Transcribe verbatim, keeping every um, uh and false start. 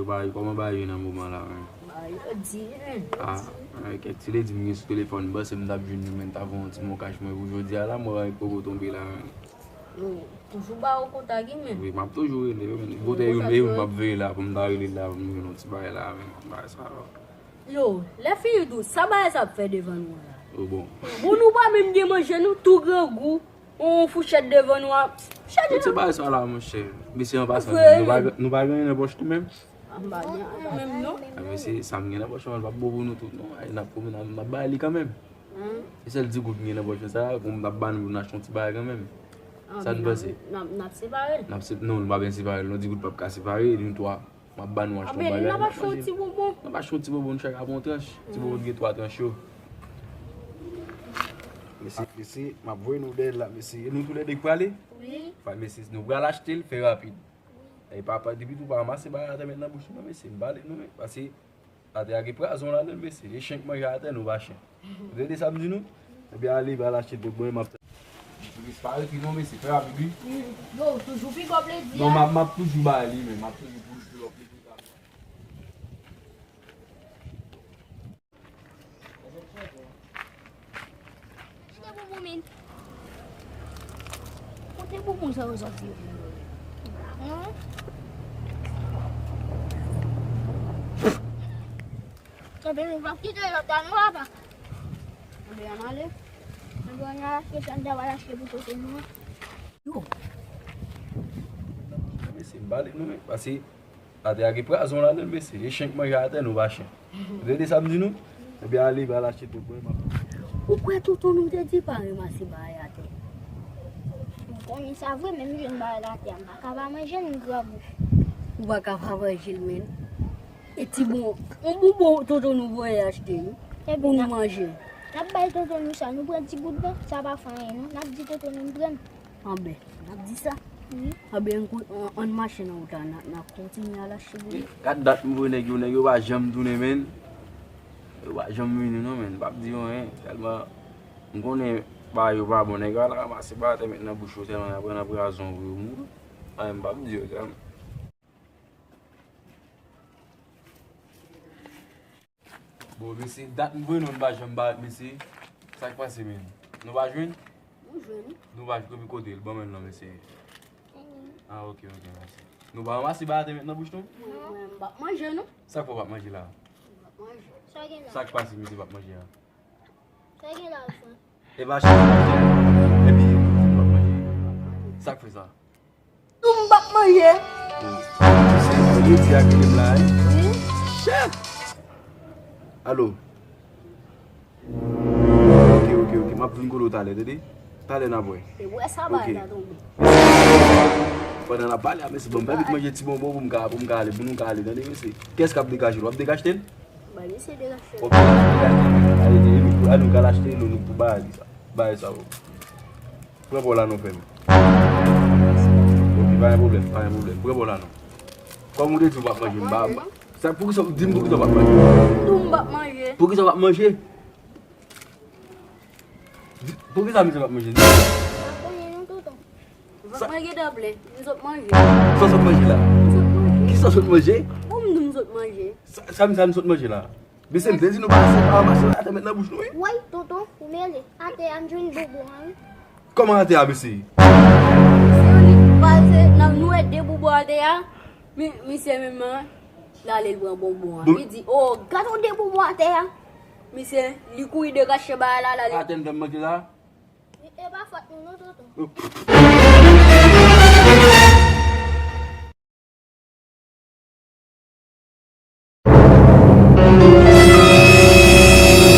Bagay, kòman bagay yo nan moman la menm? Bagay yo di, men. Ah, kèk ti ledi m gen sou telefòn, m panse m t ap jwenn nou, men m t ap voye yon ti mokach mwen pou jodi a la, mwen poko tonbe la menm. Yo toujou ba ou kontak li, men. Wi, m ap toujou rele yo, men. Kote yo, men, m ap veye la, pou m ta rele la, pou m jwenn yon ti bagay la, men. Bagay sa yo. Yo, lè fini tou, sa bagay sa ap fè devan nou an la? Oh, bon. Bon, nou pa menm gen manje, nou tou grangou. On fouchèt devan nou a. Chak se bagay sa la, monchè. Mesye, an pasan, nou pa, nou pa gen anyen nan pòch nou menm. An pa gen anyen menm, non. A, mesye, sa m gen nan pòch mwen, l p ap bon pou nou tout, non. Ay, n ap koumen, n ap, n ap bay li kanmenm. Se sèl di goud m gen nan pòch mwen sa, bon, n ap ba nou pou n achte yon ti bagay kanmenm. Sa n panse? N ap, n ap separe l. N ap sep-, non, nou pa byen separe l, non, di goud p ap ka separe nou twa. M ap ba nou achte yon bagay. N ap achte yon ti bonbon. N ap achte yon ti bonbon, nou chak ap pran yon tranch. Ti bonbon ki gen twa tranch yo. Mesye, mesye, m ap voye nou dèyè la, mesye. E nou toulède k prale? Wi. Mesye, nou pral achte l, fè rapid. E papa, depi tou pa ranmase bagay atè met nan bouch nou, mesye. M pale nou, men. Paske atè a gen pwazon ladan l, mesye. E chen k manje atè, nou pa chen. Tande sa m di nou? Ebyen, ale, pral achte l pou mwen, m ap Tourist pa rete non, mesye, fè rapid wi. Yo, toujou pick up lady a. Non, m ap, m ap toujou ba li, men m ap toujou pull, pull up li pou l ka. Kote bonbon, men? Kote bonbon sa yo soti yo? Hum? Ebyen, nou p ap kite lòt la non, papa. Ann ale. Ann ale achte sa n ta pral achte pou kote nou an. Yo. Mesye, m pale nou, men, paske atè a gen pwazon ladan l, mesye. E chen k manje atè, nou pa chen. Tande sa m di nou? Ebyen, ale, pral achte tout, mwen, m ap. Ou kwè tonton nou te di pa ranmase bagay atè? M konnen sa vre, men m jwenn bagay la atè a, m pa ka pa manje l, m grangou. Ou pa ka pa manje l, men. E ti bon, yon bonbon tonton nou voye achte, wi. Pou nou manje. N ap bay tonton nou sa, nou pran ti goud la, sa pa fè anyen, non. N ap di tonton nou pran. Anben, n ap di sa. Wi. Anben, ann kou-, ann, ann mache nan wout la, n a, n a kontinye al achte pou nou. Gad dat m voye nèg yo, nèg yo pa janm tounen, men. Yo pa janm vini, non, men. M p ap di yo anyen, tèlman m konnen bagay yo pa bon. Nèg yo al ranmase bagay atè met nan bouch yo, tèlman y ap pran nan pwazon pou yo mouri. Anyen m p ap di yo, tèlman. Bon, mesye, dat m voye nou, nou pa janm parèt, mesye. Sa k pase, men? Nou pa jwenn? Nou jwenn. Nou pa jwenn, kote l? Ban mwen l non, mesye. Ah, ok, ok, mèsi. Nou pa ranmase bagay atè met nan bouch nou? Mwen, mwen, m p ap manje, non. Sa k fè w p ap manje la? M p ap manje. Sa gen la? Sa k pase, mesye, p ap manje a? Sa gen la, frè? E pa chèf manje. Epi, ou di m p ap manje. Sa k fè sa? Tou m p ap manje. Se Lady a ki rele m la, wi. Wi. Chèf! Alo. Ok, ok, ok. M ap vin kote w talè, tande? Talè n ap wè. E wè sa bagay la tonbe. Pandan n ap pale a, mesye, ban m fè vit manje ti bonbon pou m ka, pou m ka ale, pou nou ka ale, tande, mesye? Kiyès k ap dekache l? W ap dekache l? Bay mesye dekache l. Ok, dekache l. Ale, ale, nou, ale, nou ka al achte l, nou pou bagay sa. Bagay sa yo. Pran pa w la non, frè m. Ok, pa gen pwoblèm, pa gen pwoblèm. Pran pa w la non. Kòm ou te di w p ap manje, m pa, m pa, sa, poukisa, di m poukisa w p ap manje? Tou m p ap manje. Poukisa w p ap manje? Di, poukisa misye p ap manje? M pa konnen non, tonton. Vant mwen gentan plen, m sot manje. Sa w sot manje la? M sot manje. Kisa w sot manje? Ou m di m sot manje. Sa, sa, sa m sot manje la? Mesye, m te di nou pa ranmase atè met nan bouch nou, wi. Woy, tonton, ou mele. Atè a, m jwenn bonbon an, wi. Kòman atè a, mesye? Misye, li pase nan, nou wè de bonbon atè a. Mi-, misye menm, l ale, l pran bonbon an. Li di, "Oh, gad yon de bonbon atè a." Misye, li kouri dekache bagay la, l ale. Atè n fè m manje la. E pa fòt nou non, tonton.